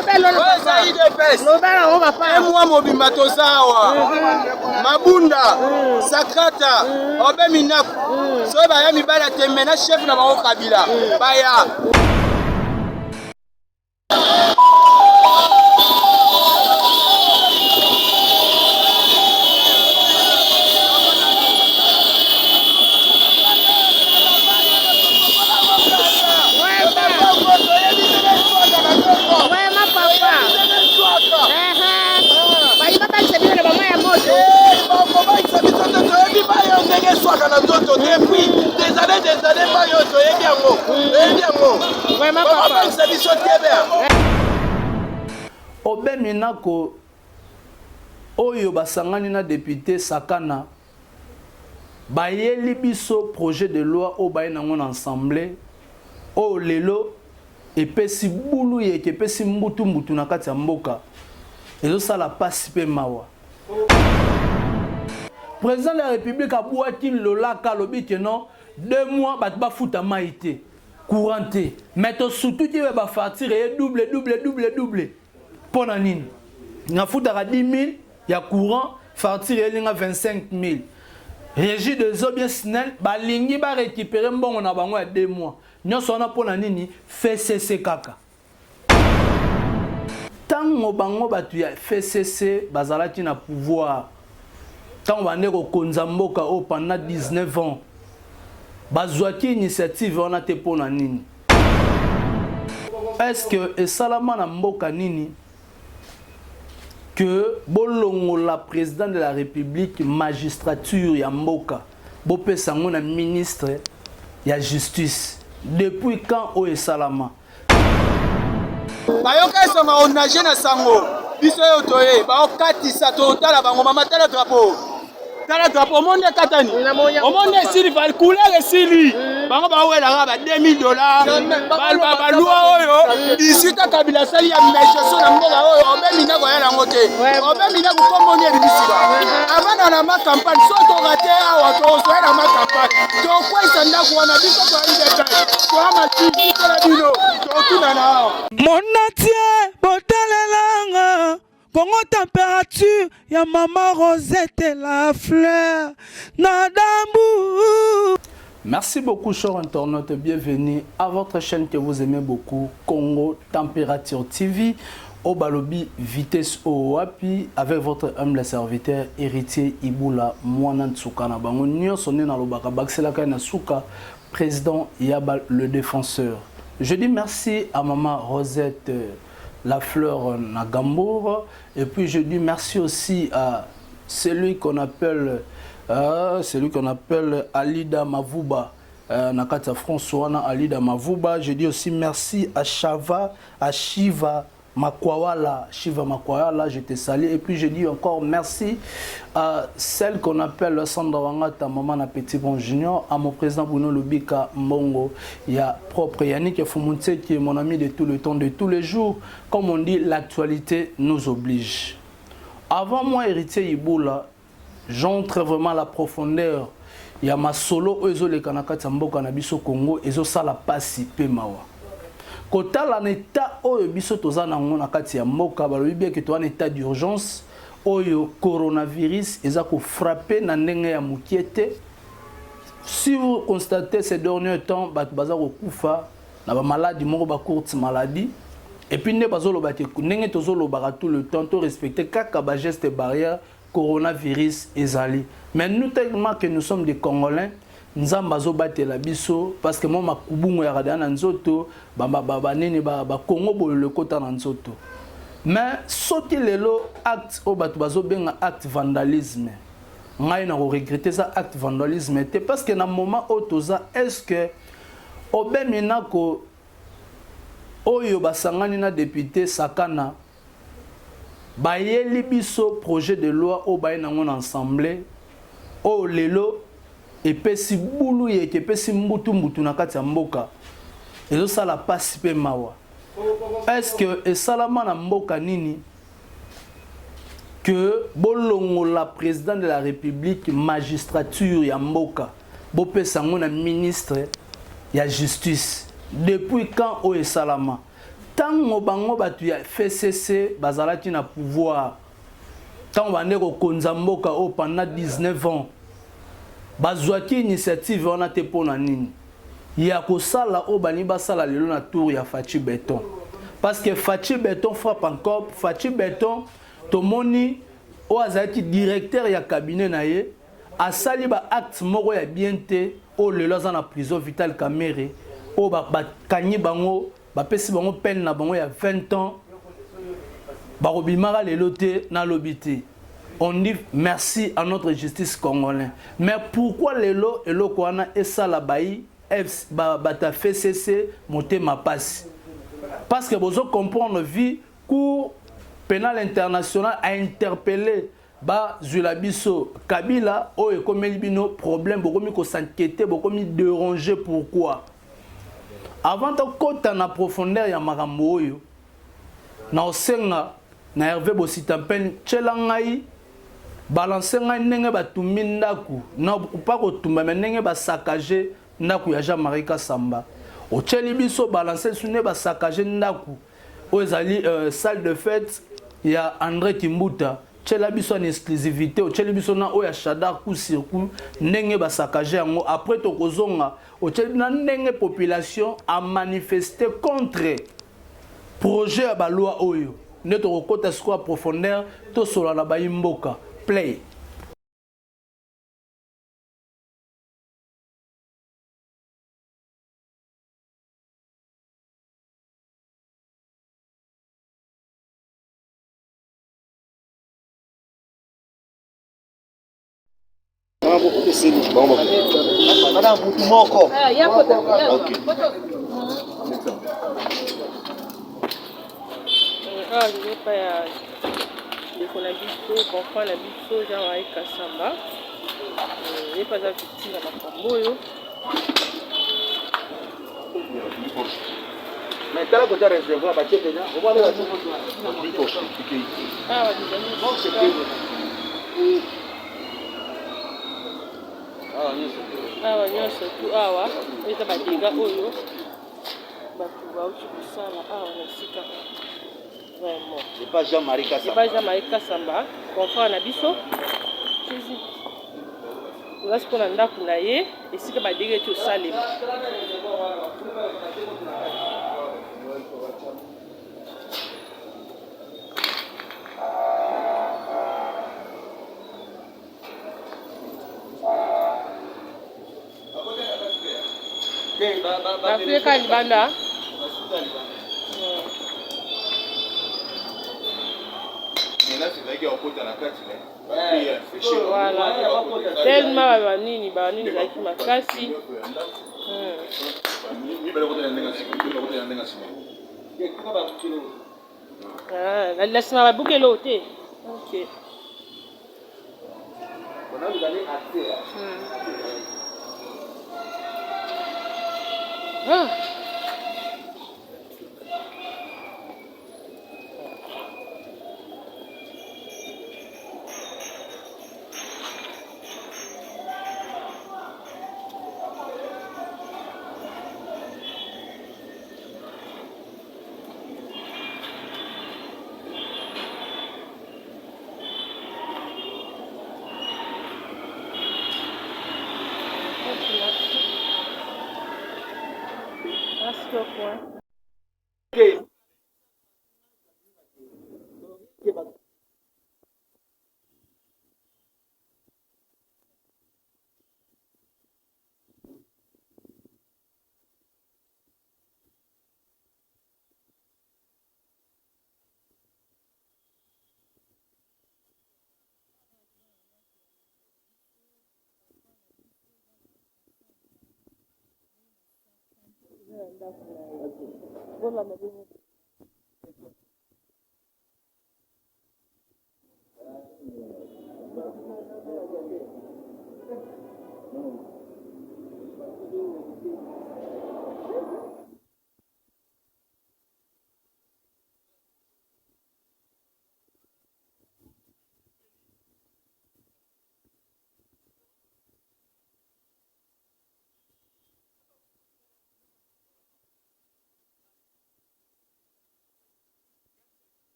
Oyo eza UDPS. Un mois mobimba toza awa. Mabunda, Sakrata, Obe Minaku. Soki baya mibali ya tembe na chef na bango Kabila. Baya. Ndenge eswaka na nzoto depuis des années, des années, mai oyo toyebi yango, toyebi yango. Bakobangisa biso tebe. Obe Minako oyo basangani na député Sakana bayeli biso projet de loi oyo baye nango na assemblée, oyo lelo epesi bulu yeke, epesi mbutu mbutu na kati ya mboka, ezosala pasi mpe mawa. Président de la République abwaki lolaka, alobi ke non, 2 mois bato bafuta mai te, courant te, mais tosutuki oyo bafacture ye double, double, double, double. Mpo na nini nafutaka 10 000 ya courant, facture elinga 25 000? Régie des eaux bien SNEL balingi barécupérer mbongo na bango ya 2 mois nyonso wana. Mpo na nini? FCC kaka. Ntango bango bato ya FCC bazalaki na pouvoir, ntango bande kokonza mboka oyo pendant 19 ans, bazwaki initiative wana te. Mpo na nini? Est-ce que esalama na mboka nini que bolongola président de la République magistrature ya mboka, bopesa yango na ministre ya Justice? Depuis quand oyo esalama? Bayoka esonga onage na sango. Biso oyo toye baokatisa, totala bango. Mama, tala drapeau, tala drapeau. Omoni ekatani, omoni esili, couleur esili. Bango bawelaka ba 2000 $. Baloi oyo 18 Kabila asali ya mégestion na mboka oyo, Obe Minaku aya nango te. Obe Minaku komboni ebibisika avanda na ma campagne. So toka te awa, tozoya na ma campagne, tokwesa ndako wana. Biso toyali te, toya matiki na bino, totunana awa. Monatie botalelanga Congo Température ya mama Rosette la fleur na dambu. Merci beaucoup, chers internautes. Bienvenue à votre chaîne que vous aimez beaucoup, Congo Température TV. Au balobi vitesse au wapi avec votre humble serviteur Héritier Ibula Mwana Nsuka na bango nyonso nde nalobaka bakiselaka na suka, président Yaba le défenseur. Je dis merci à maman Rosette la fleur Nagambour et puis je dis merci aussi à celui qu'on appelle Alida Mavuba na kati ya France wana, Alida Mavuba. Je dis aussi merci à Chava, à Shiva Makwawala, Shiva Makwawala, je te salue. Et puis je dis encore merci à celle qu'on appelle Sandra Wangata, maman na Petit Bon Junior, à mon président Bruno Lubika Mbongo, il y a propre Yannick Fumunte qui est mon ami de tout le temps, de tous les jours. Comme on dit, l'actualité nous oblige. Avant moi, Héritier Iboula, j'entre vraiment à la profondeur. Il y a ma solo oyo ezoleka na kati ya mboka na biso Congo, ezosala pasi pe mawa. Kotala na état oyo biso toza nango na kati ya mboka, balobi bien ke toza na état d'urgence oyo coronavirus eza kofrapper na ndenge ya mokie te. Si vous constatez, ces derniers temps, bato baza kokufa na bamaladi moko, bacourte maladie. Et puis nde bazoloba te, ndenge tozolobaka tout le temps, to respecter kaka bageste barrière, coronavirus ezali. Mais nous, tellement que nous sommes des Congolais, Nzambe azobatela biso, parce que mo makubungo ya kada na nzoto, banini, bakongo boyo lekota na nzoto. Mais soki lelo acte oyo bato bazobenga acte vandalisme, ngai na koregretter, eza acte vandalisme te, parce que na moment oyo toza, est ce que Obe Minako oyo basangani na député Sakana bayeli biso projet de loi oyo baye nango na assemblée, oyo lelo epesi bulu yeke, epesi mbutu mbutu na kati ya mboka, ezosala pasi mpe mawa? Est ce que esalama na mboka nini que bolongola président de la République magistrature ya mboka, bopesa yango na ministre ya Justice? Depuis quand oyo esalama? Tango bango batu ya FCC bazalaki na pouvoir, tango bande kokonza mboka oyo pendant 19 ans, bazuaki initiative wana te pona nini? Ya kosala oyo balingi basala lelo na tour ya Fatshi Beton. Parce que Fatshi Beton frappe encore, Fatshi Beton tomoni oyo azalaki directeur ya cabinet na ye asali ba actes moko ya bien te oyo lelo aza na prison Vital Kamerhe oyo bakangi bango bapesi bango peine na bango ya 20 ans bakobimaka lelo te na lobi te. On dit merci à notre justice congolais mais pourquoi lelo eloko wana esala bayi bato ya FCC motema pasi parce que bozo comprendre vie cour penal international a interpellé Ba zuela biso Kabila oyo ekomeli bino problème bokomi ko s'inquieter bokomi deranger pourquoi? Avant to kota na profondeur ya makambo oyo na osenga na Herve Bositampene tiela ngai balance ngai ndenge ba tumbi ndaku na pas kotumba mais ndenge ba saccager ndaku ya Jean Marie Kasamba otieli biso balance biso nde ba saccager ndaku Oyo ezali salle de fete ya Andre Kimbuta, tiela biso en exclusivite, otieli biso na oyo ya Shadar coup sur coup ndenge ba saccage yango, après tokozonga otieli na ndenge population a manifester contre projet ya ba loi oyo nde tokokota sikoyo ya profondeur tosolola na bayi mboka. Play. Madame mutu moko. Ok. Awa toza epai ya ndeko na biso confrère na biso Jean Marie Kasamba, ye mpe aza victime ya makambo oyo. Mais tala kota reservoir batie pena omwana batie Awa tozali awa nyonso tu awa eza badega oyo bato bauti kosala awa na esika vraiment epa Jean-Marie Kasamba, epa Jean-Marie Kasamba confrère na biso. Toza sikoyo na ndako na ye esika badega eti osalema. Bafika libanda. Voilà. Tellement banini banini ezalaki makasi. Ah, na nsima babuki eloko te. Ok. Ah. Merci beaucoup.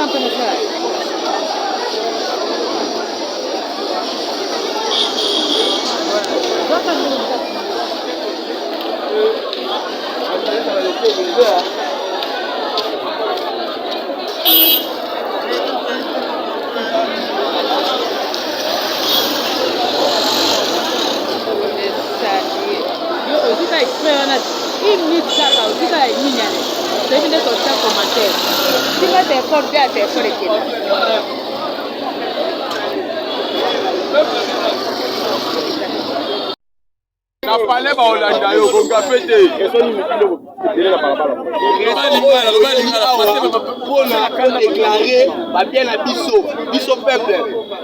temps mon frère. Ozika exprès wana une minute kaka ozika ya nini ane toyebi nde totia commentaire simba telefone mpe ya telefone ekenda. Na palais baolanda yo kogafe te. Mpona kodeklare babien na biso, biso peuple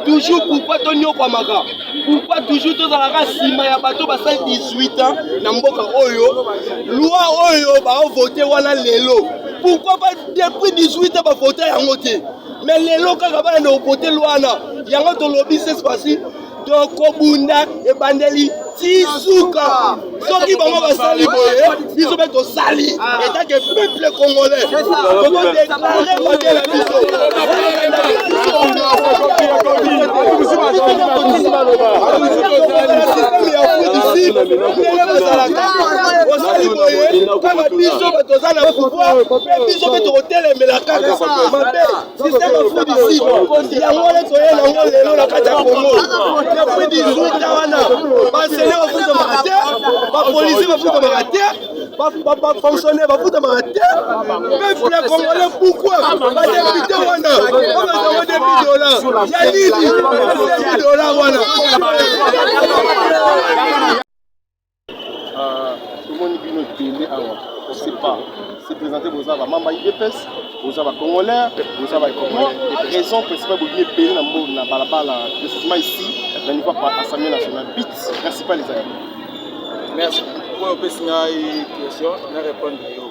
toujours. Pourquoi tonyokwamaka? Pourquoi toujours tozalaka nsima ya bato basali 18 ans na mboka oyo? Loi oyo baovote wana lelo, pourquoi pas depuis 18 ans bavote yango te? Mais lelo kaka bana na ovote loi wana. Yango tolobi, cette fois-ci tokobunda ebandeli ti suka. Soki bango basali boye, biso mpe tosali. En tant que peuple congolais, tokodeklare babien na biso. Système ya Afrique du Sud, ndenge bazalaka, osali boye kaka, biso bato toza na pouvoir mpe biso mpe tokotelemela kaka mabe. Système Afrique du Sud, yango wana toye nango lelo na kati ya Congo. Depuis 18 ans wana, baenseignant bafutamaka te, bapolisier bafutamaka te, bafonctionnaire bafutamaka te. Peuple congolais, pourquoi badéputé wana babazango 2000 dollars ya nini? 2000 dollars wana. Tomoni bino ebele awa, on sait pas se présenter. Boza bamembre ya UDPS, boza bacongolais, boza bacongolais. Raison principale bobimi ebele na mbo na balabala, précisément ici na niveau ya Assemblée nationale, but principal ezali? Merci mpo opesi ngai question na répondre yo.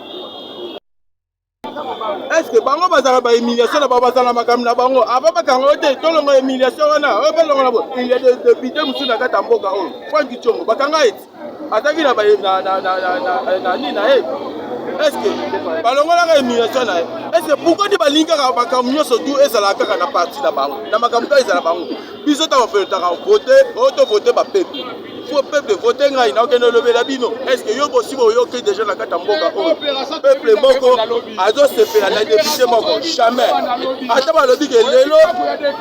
Est ce que bango bazala bahumiliation na bango, bazala makambo na bango avant bakanga oyo te? Tolonga humiliation wana oyo balongola bo. Il y a des députés mosusu na kati ya mboka oyo, Frank Tshongo, bakanga ete azalaki na nini na ye. Est ce que balongolaka humiliation na ye? Est ce que pourquoi ti balingi kaka makambo nyonso tu ezalaka kaka na parti na bango, na makambo kaka ezala bango? Biso ntango felotaka vote oyo, tovote bapeuple, faut peuple vote ngai nakokende olobela bino. Est ce que yo bosi boyoki déjà na kati ya mboka oyo peuple moko azosepela na député moko? Jamais. Ata balobi ke lelo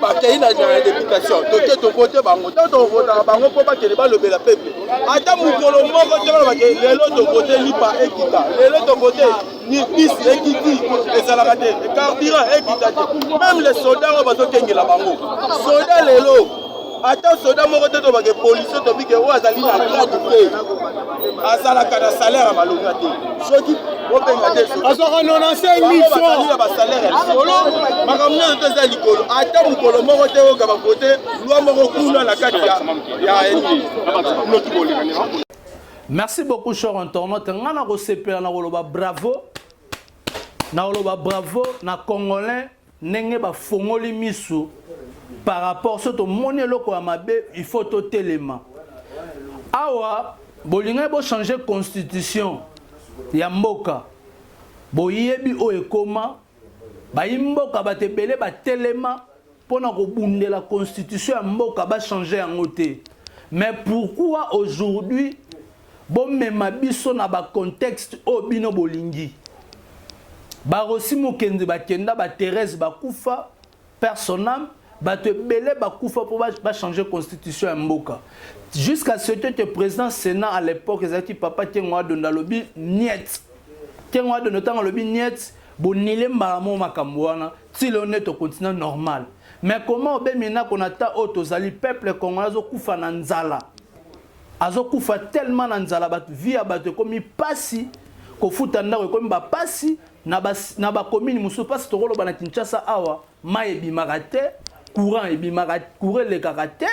bakei na députation, toke tovote bango, ntango tovotaka bango mpo bakende balobela peuple, ata mokolo moko te balobake lelo tovote lipa ekita, lelo tovote bisi ekiti. Ezalaka te, carburant ekita te. Même les soldats oyo bazokengela bango, soda lelo, ata soda moko te tobake policier tobike oyo azali na grade te, azalaka na salaire ya malonga te. Soki bobenga te, azwaka 95 bazali na basalaire ya likolo, makambo nyonso te eza likolo. Ata mokolo moko te oyoka bavote loi moko kuna na kati ya. Merci beaucoup, cher internaute. Nga na kosepela na koloba bravo, na koloba bravo na Congolais ndenge bafongoli misu par rapport so tomoni eloko ya mabe, il faut totelema. Awa bolingaki bochange constitution ya mboka, boyebi oyo ekoma bayi mboka, bato ebele batelema mpona kobundela constitution ya mboka, bachange yango te. Mais pourquoi aujourd'hui bomema biso na bacontexte oyo bino bolingi? Barosi Mokenzi bakenda, baTherese bakufa, personne, bato ebele bakufa mpo bachange constitution ya mboka, jusqu'à ce que président Sénat à l'époque ezalaki papa Kengo Adondo alobi niet. Kengo Adondo ntango alobi niet, bonile mbala moko makambo wana. Ti lelo nde tokontinue normal. Mais comment obemi nako na ta oyo tozali, peuple congolais azokufa na nzala, azokufa tellement na nzala, bato, vie ya bato ekomi pasi, kofuta ndako ekomi bapasi na bacommune mosusu. Mpasi tokoloba na Kinshasa awa, mai ebimaka te, courant ebimaka, courant elekaka te.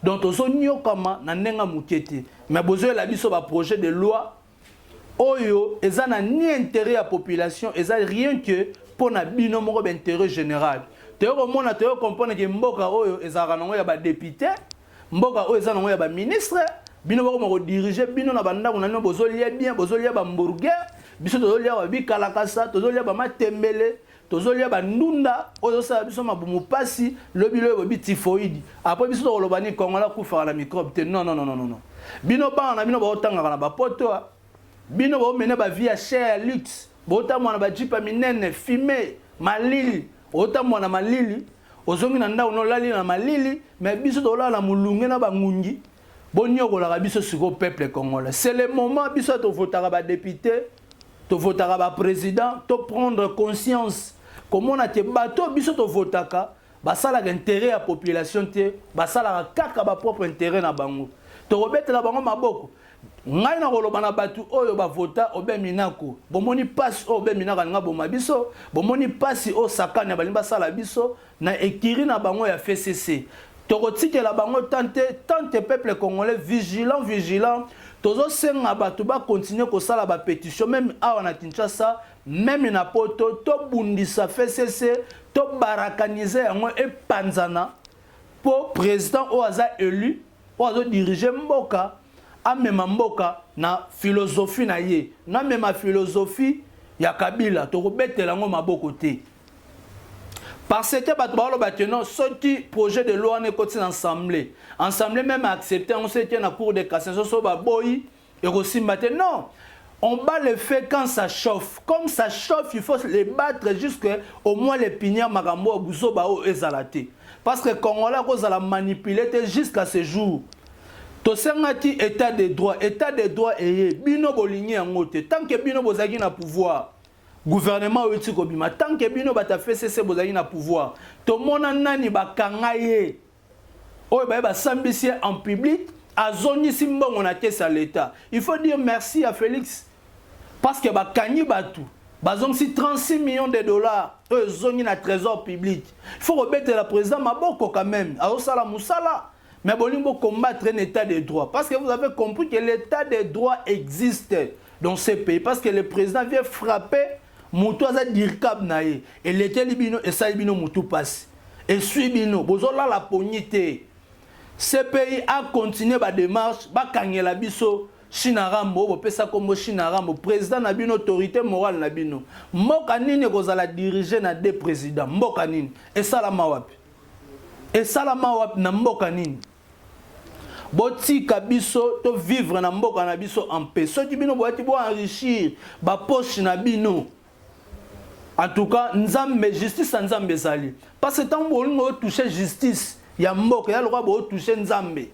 Donc tozonyokama na ndenge moke te. Mais bozoyela biso baprojet de loi oyo eza na ni intérêt ya population, eza rien que mpo na bino moko, baintérêt général. Toyo komona, toyo comprendre ke mboka oyo ezalaka nango ya badéputé, mboka oyo eza nango ya baministre. Bino bakoma kodirige bino na bandako na bino, bozolia bien, bozolia bahamburger, biso tozolia babikalakasa, tozolia bamatembele. Tozolia bandunda oyo ezosala biso mabumu pasi. Lobi loyo bobi typhoïde. Après, biso tokoloba nini? Congolais akufaka na microbe te? Non, non, non, non, non. Bino, bana na bino baotangaka na bapoto, bino baomene bavie ya cher, ya luxe, botambola na bajeep ya minene, fumé, malili, otambola na malili, ozongi na ndako nolali na malili. Mais biso tolala na molunge na bangungi, boniokolaka biso. Sikoyo, peuple congolais, c'est le moment. Biso tovotaka badéputé, tovotaka baprésident, toprendre conscience komona te bato biso tovotaka basalaka intérêt ya population te, basalaka kaka bapropre intérêt na bango. Tokobetela bango maboko. Ngai na koloba na bato oyo bavota Aubin Minaku, bomoni mpasi oyo Aubin Minaku alinga boma biso, bomoni mpasi oyo Sakani balingi basala biso na ekiri na bango ya FCC. Tokotikela bango tant te, tant te. Peuple congolais, vigilant, vigilant. Tozosenga bato bakontinue kosala bapétition, même awa na Kinshasa, même na Poto. Tobundisa FCC, tobalkaniser yango, epanzana, mpo président oyo aza élu, oyo azodirige mboka, amema mboka na philosophie na ye. Namema philosophie ya Kabila, tokobetela yango maboko te, parce que bato baoloba te non, soki projet de loi wana ekoti na assemblée, assemblée même accepte yango, soki na Cour de cassation, so baboyi, ekosimba te. Non, on bat le feu quand ça chauffe. Comme ça chauffe, il faut les battre jusque au moins les pinières. Makambo ya buzoba oyo ezala te, parce que Congolais akozala manipulé te jusqu'à ce jour. Tosengaki état de droit, état de droit eye, bino bolingi yango te. Tant que bino bozalaki na pouvoir, gouvernement oyo ti kobima, tant que bino bato ya FCC bozalaki na pouvoir, tomona nani bakanga ye oyo baye basambisi ye en public, azongisi mbongo na caisse ya l'État? Il faut dire merci à Félix, parce que bakangi bato, bazongisi 36 millions de dollars oyo ezongi na trésor public. Il faut kobetela président maboko quand même, azosala mosala. Mais bolingi bocombattre un état de droit, parce que vous avez compris que l'état de droit existe dans ce pays, parce que le président vient frapper moto aza dircab na ye. Elekeli bino, esali bino motu pasi, eswi bino, bozolala pongi te. CPI a continué badémarche, bakangela biso China Rambo. Oyo bopesa nkombo China Rambo, président na bino, autorité morale na bino. Mboka nini ekozala dirigé na deux président? Mboka nini esalama wapi? Esalama wapi? Na mboka nini? Botika biso tovivre na mboka na biso en paix. Soki bino boyaki boenrichir bapoche na bino, en tout cas, Nzambe, justice ya Nzambe ezali, parce que ntango bolingi otouche justice ya mboka, ya lokola bootouche Nzambe.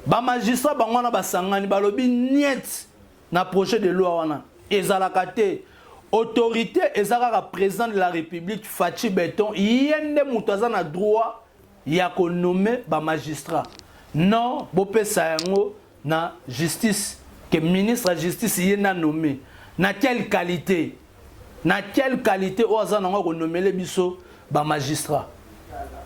Bamagistrat bango wana basangani, balobi niet na projet de loi wana. Ezalaka te. Autorité eza kaka président de la République, Fatshi Béton. Ye nde moto aza na droit ya konommer bamagistrat. Non, bopesa yango na justice, ke ministre ya justice ye na nommé. Na quelle qualité? Na quelle qualité oyo aza nango konommer biso bamagistrat,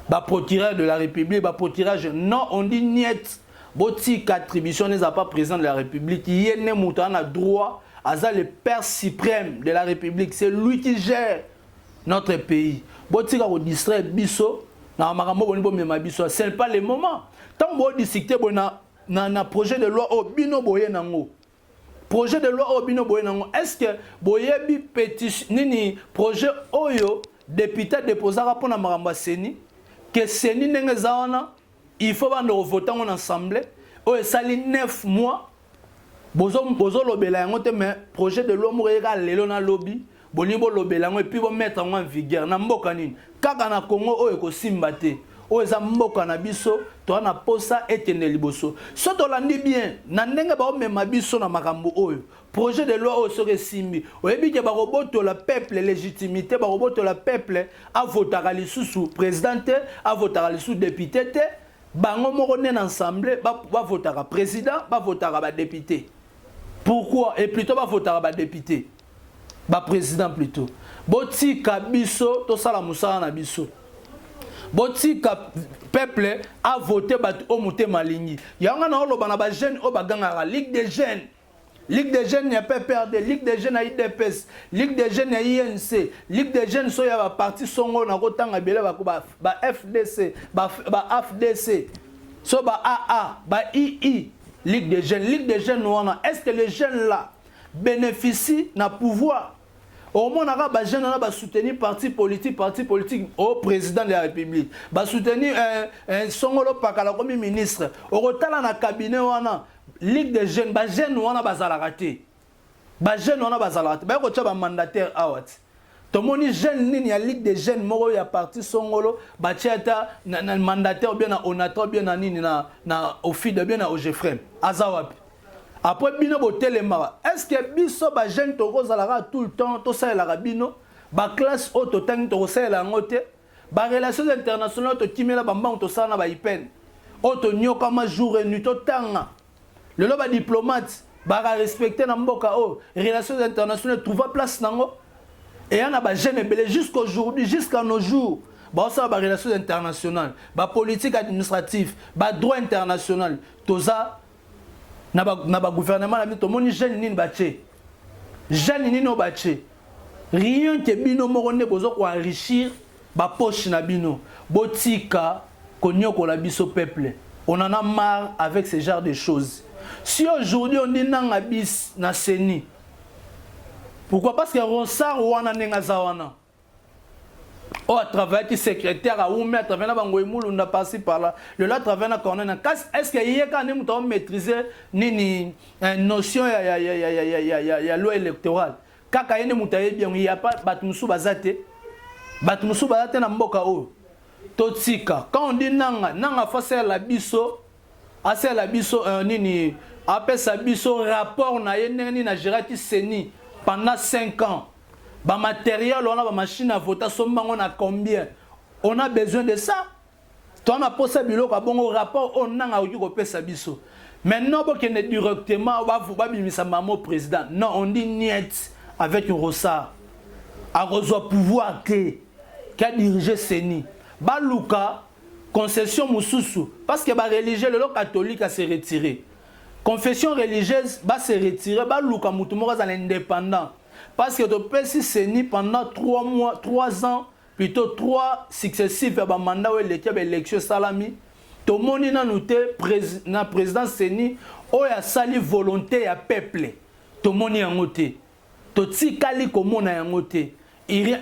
baprocureur de la République, baprocureur? Non, on dit niet. Botika attribution eza pas président de la République. Ye nde moto aza na droit, aza le père suprême de la République, c'est lui qui gère notre pays. Botika kodistraire biso na makambo boni bomema biso. Ce n'est pas le moment. Ntango bodiscute boye na projet de loi oyo bino boye nango, projet de loi oyo bino boye nango, est ce que boyebi pétition nini, projet oyo député adéposaka mpona makambo ya CENI, ke CENI ndenge eza wana, il faut banda kovote yango na assemblée oyo esali 9 mois, bozolobela yango te? Mais projet de loi moko eyeka lelo na lobi, bolingi bolobela yango et puis bomettre yango en vigueur. Na mboka nini? Kaka na Congo oyo ekosimba te. Oyo eza mboka na biso, toza na posa ekende liboso. So tolandi bien na ndenge baomema biso na makambo oyo, projet de loi oyo, soki esimbi, oyebi ke bakobotola peuple légitimité, bakobotola peuple avotaka lisusu président te, avotaka lisusu député te. Bango moko nde na assemblée bavotaka président, bavotaka badéputé. Pourquoi? Et plutôt bavotaka badéputé, baprésident plutôt. Botika biso tosala mosala na biso. Botika peuple avote bato oyo motema alingi. Yango na oloba na bajeune oyo bagangaka Ligue des jeunes, Ligue des jeunes ya PPRD, Ligue des jeunes ya UDPS, Ligue des jeunes ya UNC, Ligue des jeunes so ya baparti songo, nakotanga ebele, ba FDC, ba AFDC, so ba AA, ba II, Ligue des jeunes, Ligue des jeunes wana, est ce que les jeunes là bénéficient na pouvoir? Omonaka bajeune wana basoutenir parti politique, parti politique au président de la République, basoutenir songolo pakala komi ministre. Okotala na cabinet wana, Ligue des jeunes, bajeune wana bazalaka te. Bajeune wana bazalaka te. Baye kotia bamandataire awa ti tomoni jeune nini ya Ligue des jeunes moko ya parti songolo batia ata na mandataire, bien na Onatra, bien na nini, na Ofide, bien na Ogefrem, aza wapi? Après bino botelemaka. Est ce que biso bajeune tokozalaka tout le temps tosalelaka bino? Baclasse oyo totangi, tokosalela yango te. Barelations internationales tokimela bambango, tosala na baipene oyo tonyokama jour et nuit, totanga. Lelo badiplomate baka respecte na mboka oyo. Relations internationales trouva place nango eya na bajeune ebele. Jusqu'aujourd'hui, jusqu'à nos jours, baosala barelations internationales, bapolitique administrative, badroit international. Toza na bagouvernement na bino, tomoni jeune nini batie, jeune nini oyo batie. Rien que bino moko nde boza koenrichir bapoche na bino. Botika konyokola biso peuple, on en a marre avec ce genre de choses. Si aujourd'hui on dit Nanga bis na CENI, pourquoi? Parce que Ronsard wana, ndenge aza wana oyo atravaillaki secrétaire, awumi, atravaille na bango Emulunda par-ci par-là, lelo atravaille na Corneille. Kasi est ce que ye kaka nde moto aomaîtrise nini, notion ya loi électorale? Kaka ye nde moto ayebi yango? Ya pa bato mosusu baza te, bato mosusu baza te na mboka oyo. Totika. Quand on dit Nanga, Nanga faut asalela biso, asalela biso nini, apesa biso rapport na ye ndenge nini agéraki CENI pendant 5 ans. Bamatériel wana, bamachine à voter, asombi bango na combien? On a besoin de ça. Towana posa biloko ya bongo, rapport oyo Nanga akoki kopesa biso. Maintenant bokende directement babimisa mamo président. Non, on dit niet avec Ronsard. Akozwa pouvoir te qui a dirigé CENI. Baluka concession mosusu, parce que bareligieux lelo, catholique ase retiré, confession religieuse base retiré. Baluka motu moko azala indépendant, parce que topesi CENI pendant 3 mois, 3 ans plutôt, 3 successifs ya bamandat oyo eleki ya baélection esalami, tomoni nanu te na président CENI oyo asali volonté ya peuple. Tomoni yango te, totikali komona yango te.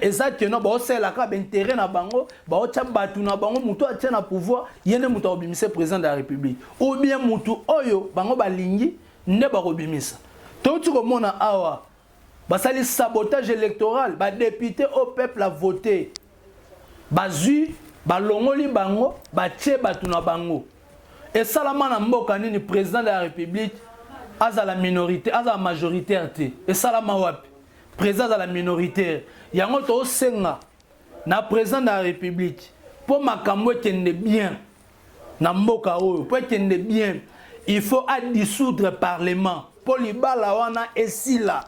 Eza teno baosalelaka baintérêt na bango, baotya bato na bango. Motu atia na pouvoir, ye nde moto akobimisa président de la République, ou bien motu oyo bango balingi nde bakobimisa. Touti komona awa basali sabotage électoral. Badéputé au peuple a voté, bazwi, balongoli bango, batie bato na bango. Esalama na mboka nini, président de la République azala minorité, azala majoritaire te? Esalama wapi, président azala minoritaire? Yango tosenga na président de la République, mpo makambo ekende bien na mboka oyo, mpo ekende bien, il faut adissoudre parlement mpo libala wana esila.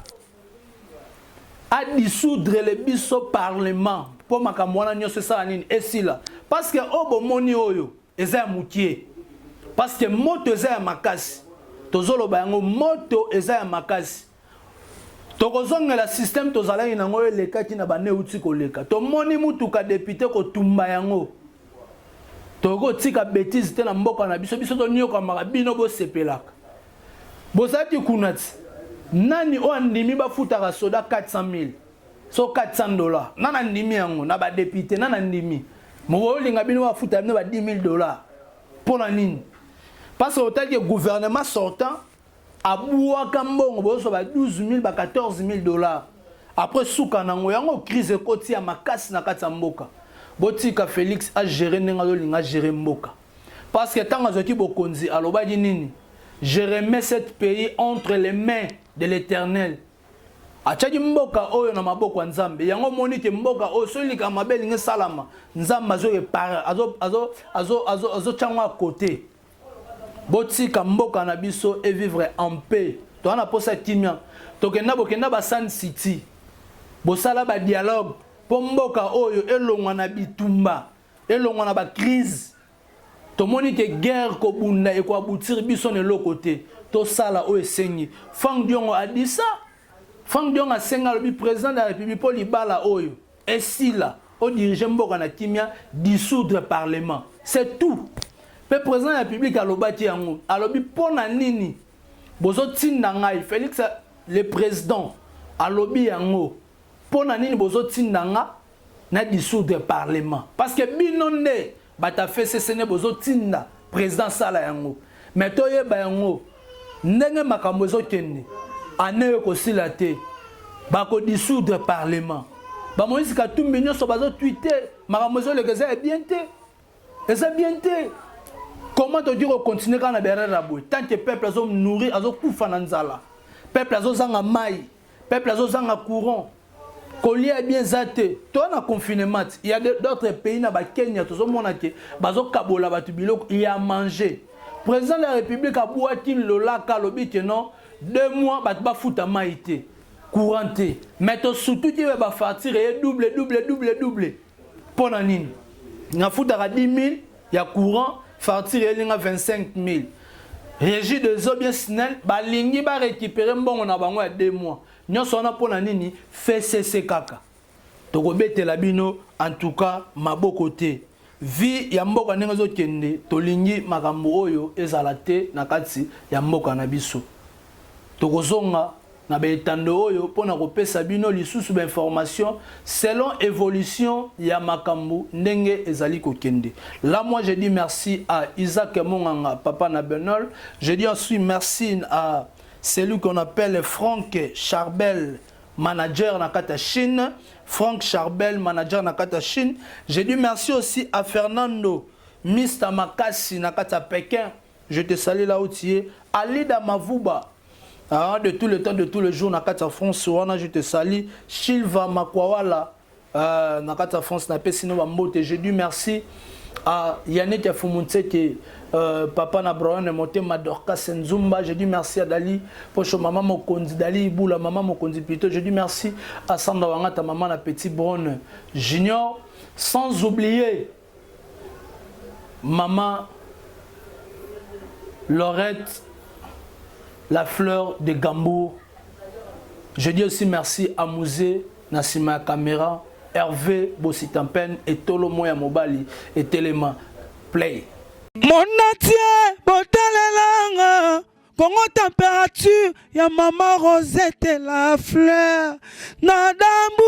Adissoudre le biso parlement mpo makambo wana nyonso esala nini, esila. Parce que oyo bomoni oyo eza ya mokie, parce que moto eza ya makasi. Tozoloba yango, moto eza ya makasi. Tokozongela système tozalaki nango oyo elekaki na bane euti koleka. Tomoni mutuka député kotumba yango. Tokotika bétise te na mboka na biso. Biso tonyokamaka, bino bosepelaka, bozalaki kuna ti. Nani oyo andimi bafutaka soda 400 000, so $400? Nani andimi yango na badéputé? Nani andimi? Olinga bino bafuta bino ba 10 000 $, mpo na nini? Parce que otali gouvernement sortant abwaka mbongo, bozwa ba 12 000, ba 14 000 $. Après suka nango yango, crise ekoti ya makasi na kati ya mboka. Botika Félix agere ndenge azolinga agere mboka, parce que ntango azwaki bokonzi, alobaki nini? "Je remets cet pays entre les mains de l'Éternel." Atiaki mboka oyo na maboko ya Nzambe. Yango omoni te, mboka oyo soki likambo mabe elingi esalama, Nzambe azoréparer, azotya yango ya côté. Botika mboka na biso evivre en paix. Toza na posa kimia. Tokenda, bokenda baSun City, bosala badialogue mpo mboka oyo elongwa na bitumba, elongwa na bacrise. Tomoni ke guerre, kobunda ekoaboutir biso na eloko te. Tosala oyo esengi. Frank Diongo adisa, Frank Diongo asenga, alobi président de la République, mpo libala oyo esila, odirige mboka na kimia, dissoudre parlement, c'est tout. Mpe président de la République alobaki yango, alobi mpo na nini bozotinda ngai? Félix le président alobi yango. Mpo na nini bozotinda nga na dissoudre parlement? Parce que bino nde bato ya FCC nde bozotinda président asala yango. Mais toyeba yango ndenge makambo ezokende, ane oyo ekosila te, bakodissoudre parlement. Bamoïse Katumbi nyonso bazotwite makambo ezoleka, eza ya bien te, eza bien te. Comment tokoki kocontinue kaka na berere ya boye, tant que peuple azonourrir, azokufa na nzala, peuple azozanga mai, peuple azozanga courant, kolia bien eza te? Toza na confinement. Il y a d'autres pays, na bakenya, tozomona ke bazokabola bato biloko ya manger. Président de la République abwaki lolaka, alobi ke non, 2 mois bato bafuta mai te, courant te. Mais tosutuki oyo bafacture ye double, double, double, double. Mpo na nini nafutaka 10 000 ya courant, facture elinga 25 000? Régie des eaux bien SNEL balingi barécupérer mbongo na bango ya 2 mois nyonso wana. Mpo na nini? FCC kaka tokobetela bino en tout cas maboko te. Vie ya mboka ndenge ezokende, tolingi makambo oyo ezala te na kati ya mboka na biso. Tokozonga na baetando oyo mpona kopesa bino lisusu bainformation selon évolution ya makambo ndenge ezali kokende. Là, moi, je dis merci à Isaac Monganga, papa na Benol. Je dis ensuite merci à celui qu'on appelle Franck Charbel, manager na kati ya Chine. Franck Charbel, manager na kati ya Chine. Je dis merci aussi à Fernando Mr Makasi na kati ya Pékin. Je te salue là où tu es. Alida Mavuba, ah, de tout le temps, de tous les jours, na kati ya France wana, je te salue. Silva Makwawala, na kati ya France, napesi no bambote. Je dis merci à Yannick Afumuntseke, papa na Brian Motema, Dorcas Nzumba. Je dis merci à Dali Pocho, maman Mokonzi, Dali Iboula, maman Mokonzi plutôt. Je dis merci à Sandra Wangata, maman na Petit Brown Junior, sans oublier maman Laurette, la fleur de Gambourg. Je dis aussi merci à Mouzé, na caméra, Hervé Bossitampen et Tolo Moya Mobali et Telema Play. Monatie botalelanga bongo température ya mama Rosette la fleur na dambu.